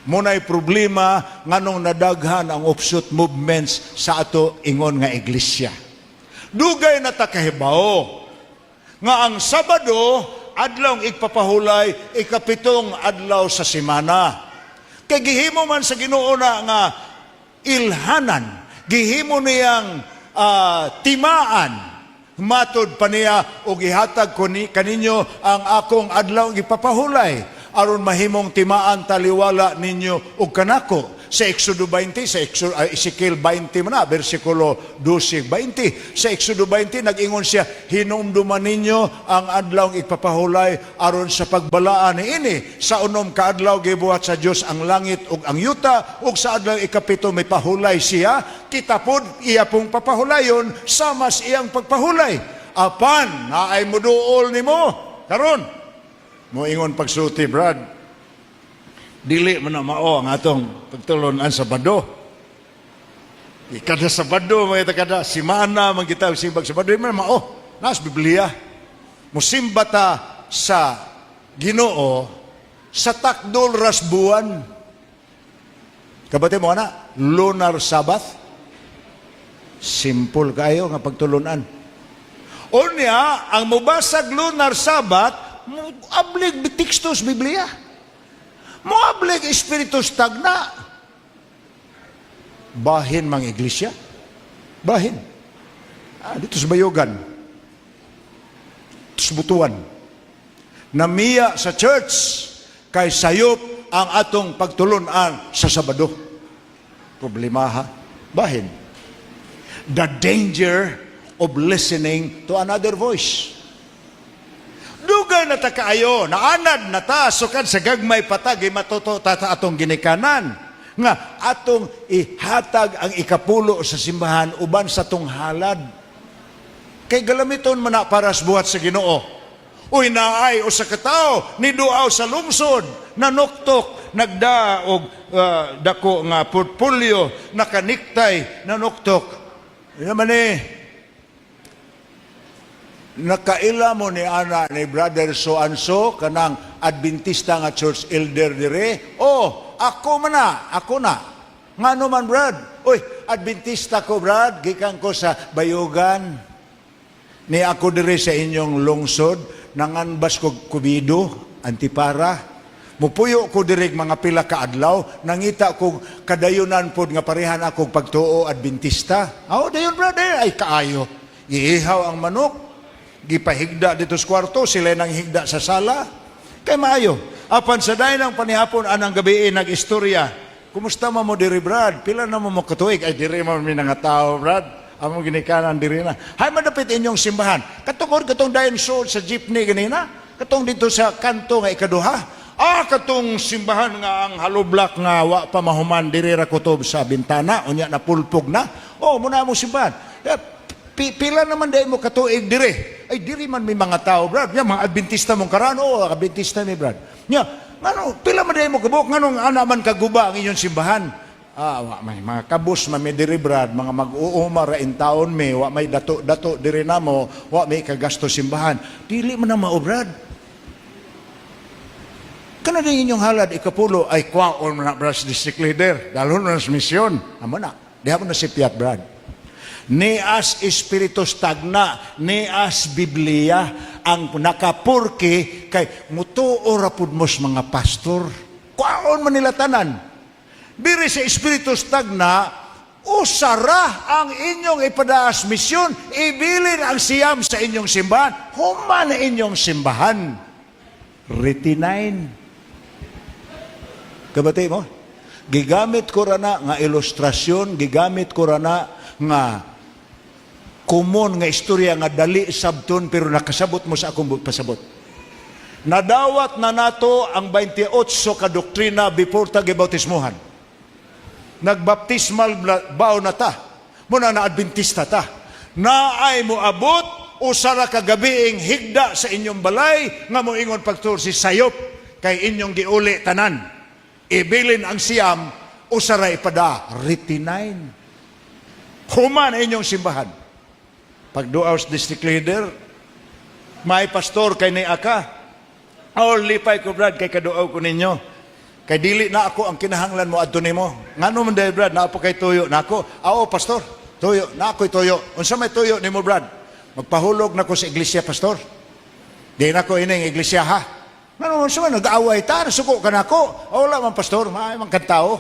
Muna'y problema nganong nadaghan ang offshoot movements sa ato ingon nga iglesia. Dugay na ta kahibaw nga ang Sabado, adlaw igpapahulay, ikapitong adlaw sa semana. Kay gihimo man sa Ginoo na nga ilhanan, gihimo niyang timaan. Matod pa niya, "Og ihatag ko ni kaninyo ang akong adlaw ipapahulay aron mahimong timaan taliwala ninyo ug kanako." Sa Exodo 20, sa Exodo, Ezekiel 20 man na, versikulo 12, 20. Sa Exodo 20, nag-ingon siya, "Hinumduman ninyo ang adlaw ipapahulay aron sa pagbalaan niini. Sa 6 ka adlaw gibuhat sa Dios ang langit ug ang yuta, ug sa adlaw ikapito may pahulay siya." Kita pod iya pong papahulayon sama sa iyang pagpahulay. Apan naay muduol nimo karon. Moingon pagsulti, "Brad, dili man na mao ang atong pagtulon-an sa Sabado. Kada Sabado, mga kada simana man kita simbag Sabado, di man mao. Nas Biblia. Musimba ta sa Ginoo sa takdol ras buwan." Kabati mo ana, lunar Sabbath. Simple kayo nga pagtulunan. Unya, ang mubasag lunar Sabbath, ablig tekstos Biblia. Moablig Espiritus Tagna. Bahin mang iglesia. Bahin. Dito sa Bayugan. Dito sa Butuan. Namiya sa church kay sayop ang atong pagtulunan sa Sabado. Problema ha? Bahin. The danger of listening to another voice. Dugay na ta kaayo, naanad na ta, sukad sa gagmay pa ta, matuto ta ta atong ginikanan. Nga atong ihatag ang ikapulo sa simbahan uban sa tong halad. Kay galamiton man na para sa buhat sa Ginoo. Uy, naay usa ka tawo niduaw sa lungsod, nanuktok, nagda og dako nga portfolio, nakaniktay, nanuktok. Naman eh, "Nakaila mo ni ana ni Brother so and so, kanang Adventista nga church elder dire?" "Oh, ako man na, ako na." "Ngano man, Brad?" "Uy, Adventista ko, Brad, gikan ko sa Bayugan. Ni ako dire sa inyong lungsod, nanganbas ko kubido, antipara. Mupuyo ko diri mga pila ka adlaw, nangita ko kadayunan pod nga parehan ako pagtuo, Adventista." "Aw, dayon, brother, ay kaayo." Giihaw ang manok, gipahigda dito sa kwarto, sila nang higda sa sala. Kay maayo. Apan sa dayon ng panihapon anang gabi nag-istorya. "Kumusta man mo diri, Brad? Pila na mo mo katuig?" "Ay, diri man mi nga tao, Brad. Among ginikanan diri na." "Hay, madapit inyong simbahan?" "Katungod katong dayon so sa jeepney ganina, katong dito sa kanto nga ikaduha." "Ah, katong simbahan nga ang hollow block nga wa pa mahuman, diri ra kutob sa bintana, unya na pulpog na." "Oh, muna mo simbahan." "Eh, pila naman dahil mo katuig dire?" "Ay, diri man may mga tao, Brad." "Ya, mga Adventista mong karan." "Oh, Adventista mi, Brad." "Ya, ngano, pila man dahil mo kabuk, nganong ana man kaguba ang inyong simbahan?" "Ah, wa may mga kabus man mi diri, Brad, mga mag-uuma ra in taon mi, wa may dato-dato diri namo, wa may kagasto simbahan." "Dili man na mao, Brad. Kana din inyong halad ikapulo ay kwaon man na, Brad, sa district leader. Dalhon na sa misyon. Amo na. Diha mo na si Piat, Brad. Nias Espiritus Tagna, nias Biblia, ang nakapurki kay mutuo ra pud mo sa mga pastor. Kwaon man nila tanan. Diri sa Espiritus Tagna, usara ang inyong ipadaas misyon, ibilin ang siyam sa inyong simbahan, human na inyong simbahan." Retinain. Kabati mo? Gigamit ko ra na nga ilustrasyon, gigamit ko ra na nga common nga istorya nga dali sabton pero nakasabot mo sa akong pasabot. Nadawat na nato ang 28 ka doktrina before ta gibautismuhan. Nagbaptismal vow na ta. Muna na Adventista ta. Naay mo abot usa ra ka gabiing higda sa inyong balay nga moingon pagtuo si sayop kay inyong giuli tanan. Ibilin ang siyam, usa ra ipada, retinain. Human inyong simbahan. Pagduaw sa district leader, "May pastor kay ni aka." "Oh, lipay ko, Brad, kay kaduaw ko ninyo. Kay dili na ako ang kinahanglan mo adto nimo. Ngano man diay, Brad, naa pa kay tuyo nako. Aw, pastor, tuyo, na ako'y tuyo. Unsa may tuyo nimo, Brad? Magpahulog na ko sa iglesia, pastor. Di na ko ining iglesia, ha. Ngano man sa nag-away ta, suko ka nako. Oh, wala man, pastor, maay man kang tao.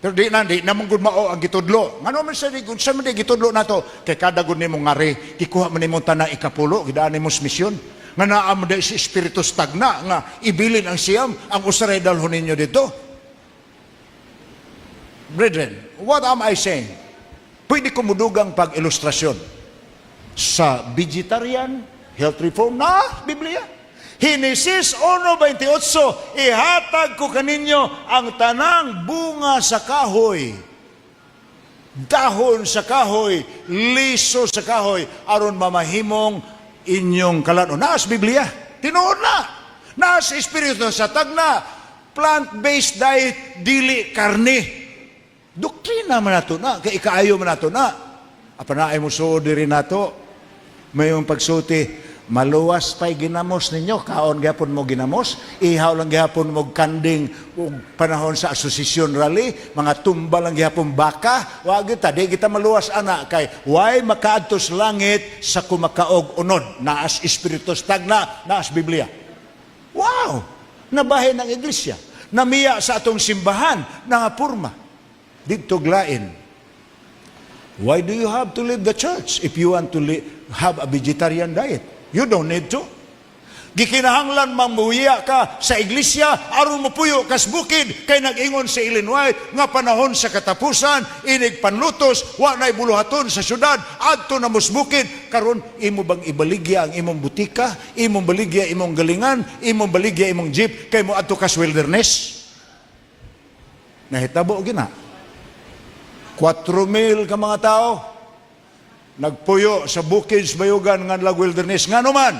Pero di na man gud mao ang gitudlo. Ngano man sa di unsa man di gitudlo nato? Kay kada gud nimo ngari, gikuha man nimo tanang ikapulo, gidaan nimo sa misyon. Nga naa mo di si Espiritu stagna nga ibilin ang siyam, ang usaray dalhon ninyo dito. Brethren, what am I saying? Pwede ko mudugang pag-ilustrasyon sa vegetarian, health reform na Biblia. Henesis 1:28, "Ihatag ko kaninyo ang tanang bunga sa kahoy, dahon sa kahoy, liso sa kahoy, aron mamahimong inyong kalan-on." Naas Biblia. Tinuod na. Naas Espiritu sa tagna. Plant-based diet, dili karne. Doktrina man nato na, kay ikaayo man nato na. Apan naay musuod diri nato. May yung pagsulti, "Maluwas pa'y ginamos ninyo, kaon gihapon mo ginamos, ihaw lang gihapon mo kanding ug panahon sa association rally, mga tumba lang gihapon baka, wa kita, di kita maluwas ana kay way makaadto sa langit sa kumakaog unod." Naas Espiritu stagna, naas Biblia. Wow! Nabahin ang iglesia. Namiya sa atong simbahan, nga porma. Didto glain. Why do you have to leave the church if you want to have a vegetarian diet? You don't need to. Gikinahanglan mamuya ka sa iglesia aron mopuyo kas bukid kay nag-ingon si Ellen White nga panahon sa katapusan inig panlutos, wa nay buluhaton sa syudad, adto na mos bukid. Karon imo bang ibaligya ang imong butika, imong baligya imong galingan, imong baligya imong jeep kay mo adto kas wilderness? Nahitabo gina. 4,000 ka mga tao nagpuyo sa bukid sa bayugan nga lag wilderness. Ngano man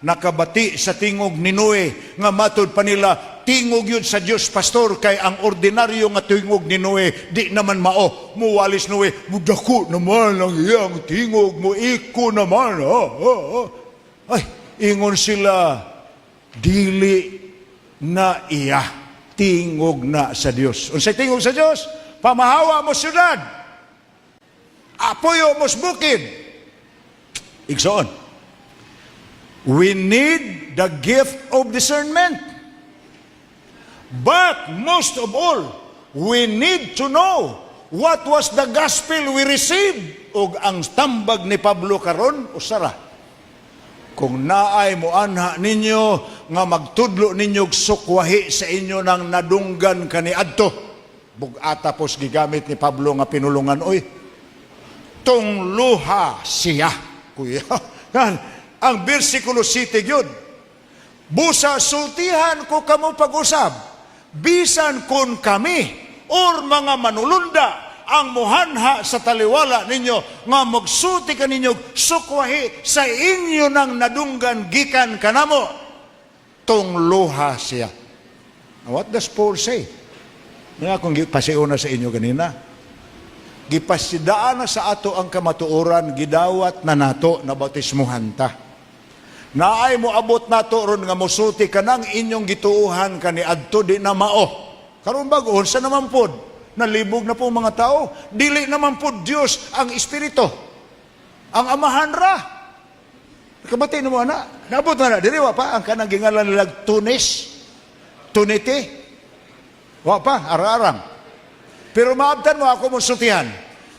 nakabati sa tingog ni Noe nga matud pa nila tingog yun sa Dios, pastor, kay ang ordinaryo nga tingog ni Noe di naman mao. Muwalis Noe, mudako naman ang iyang tingog, mo iko naman, ah, ah, ah. Ay, ingon sila, dili na iya, tingog na sa Dios. Unsay tingog sa Dios? "Pamahawa mo syudad, apoyo mo sa bukid." Igsoon, we need the gift of discernment. But most of all, we need to know what was the gospel we received. Ug ang tambag ni Pablo karon usara. Kung naay mo anha ninyo nga magtudlo ninyo og sukwahi sa inyo nang nadunggan kaniadto. Bug-ata pos gigamit ni Pablo nga pinulungan, oy. Tungluha siya. Kuya. Kan, ang versikulo 7 yun. "Busa sultihan ko kamo pag-usab, bisan kung kami or mga manulunda ang muhanha sa taliwala ninyo nga magsulti kaninyo sukwahi sa inyo nang nadunggan gikan kanamo, tungluha siya." Now, what does Paul say? Nga akong pasiuna sa inyo ganina. Gipasidaan na sa ato ang kamatuoran, gidawat na nato na bautismuhan ta. Naay mo abot nato ron nga musulti kanang inyong gituuhan kaniadto, di na mao. Karon bag-o sa naman pod, nalibog na po mga tao, dili naman pod Dios ang espiritu. Ang Amahan ra. Kabati na mo ana. Naabot na na diri, wa pa ang kanang gingalan nilag Tunis. Tuniti. Wa pa ara-arang. Pero maabtan mo ako mo sultihan.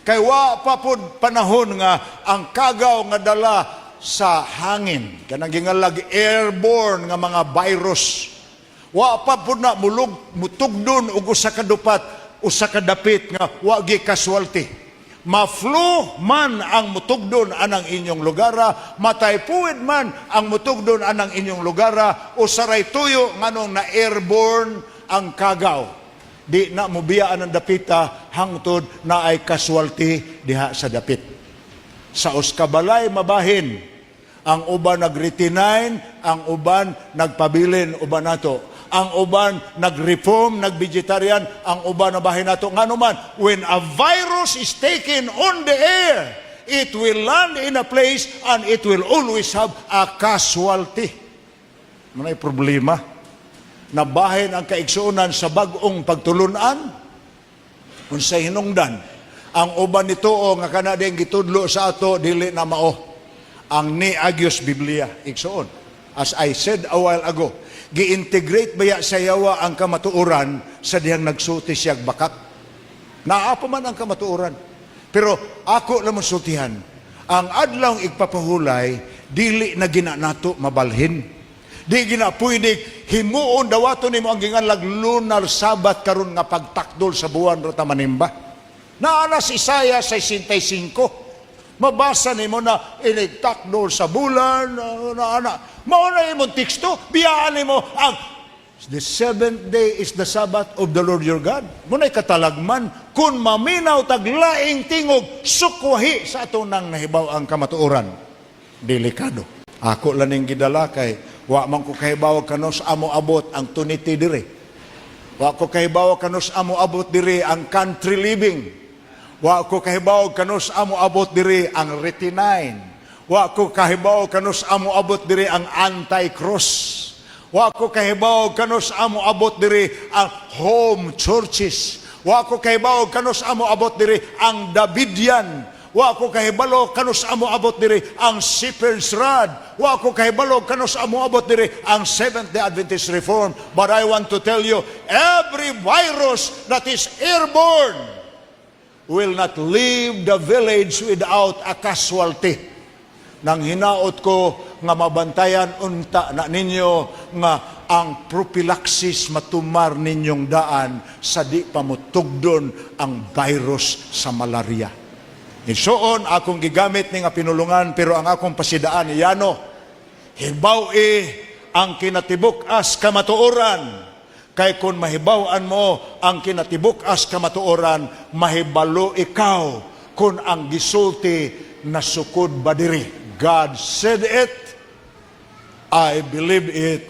Kay wa pa pod panahon nga ang kagaw nga dala sa hangin, kanang gingalag airborne nga mga virus. Wa pa pod na mulug mutugdon og usa ka dupat, usa ka dapit nga wa gi casualty. Ma-flu man ang mutugdon anang inyong lugara, ma-typhoid man ang mutugdon anang inyong lugara, usaray tuyo nganong na airborne ang kagaw. Di na mobiyaan ang dapita hangtod na ay casualty diha sa dapit. Sa uskabalay mabahin, ang uban nag-retinine, ang uban nagpabilin uban nato. Ang uban nag-reform, nag-vegetarian, ang uban nabahin nato. Ngano man, when a virus is taken on the air, it will land in a place and it will always have a casualty. Manay problema. Nabahin ang kaigsuonan sa bag-ong pagtulunan. Unsay hinungdan? Ang uban nituo nga kana ding gitudlo sa ato dili na mao. Ang ni Agios Biblia, igsuon. As I said a while ago, gi-integrate baya sa yawa ang kamatuoran sa dihang nagsulti siyag bakak. Naa pa man ang kamatuoran. Pero ako lang sultihan, ang adlaw igpapahulay, dili na gina nato mabalhin. Di gina pwede himuon dawaton nimo ang ginganlag lunar Sabbath karon nga pagtakdol sa buwan ra ta manimba. Naa na si Isaiah 65. Mabasa nimo na inigtakdol sa bulan na ana. Mao na imong teksto, biyaan nimo ang "The seventh day is the Sabbath of the Lord your God." Muna'y katalagman, kung maminaw tag laing tingog, sukwahi sa ato nang nahibaw ang kamatuoran. Delikado. Ako lang ning gidala kay wa man ko kahibaw kanus-a moabot ang tuniti dire. Wa ko kahibaw kanus-a moabot dire ang country living. Wa ko kahibaw kanus-a moabot dire ang retinine. Wa ko kahibaw kanus-a moabot dire ang anti-cross. Wa ko kahibaw kanus-a moabot diri ang home churches. Wa ko kahibaw kanus-a moabot diri ang Davidian. Wa ko kahibalo kanus-a moabot diri ang Shepherd's Rod. Wa ko kahibalo kanus-a moabot diri ang Seventh-day Adventist Reform. But I want to tell you, every virus that is airborne will not leave the village without a casualty. Nang hinaot ko nga mabantayan unta na ninyo nga ang prophylaxis matumar ninyong daan sa di pa mutugdon ang virus sa malaria. Igsoon, akong gigamit ni nga pinulungan, pero ang akong pasidaan yano, hibaw-i ang kinatibuk-as kamatuoran, kay kung mahibaw-an mo ang kinatibuk-as kamatuoran, mahibalo ikaw kung ang gisulti nasukod ba diri. God said it, I believe it,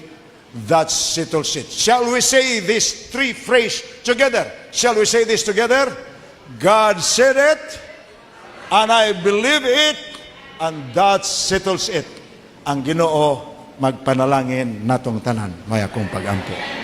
that settles it. Shall we say this three phrase together? Shall we say this together? God said it, and I believe it, and that settles it. Ang Ginoo magpanalangin natong tanan. May akong pagampo.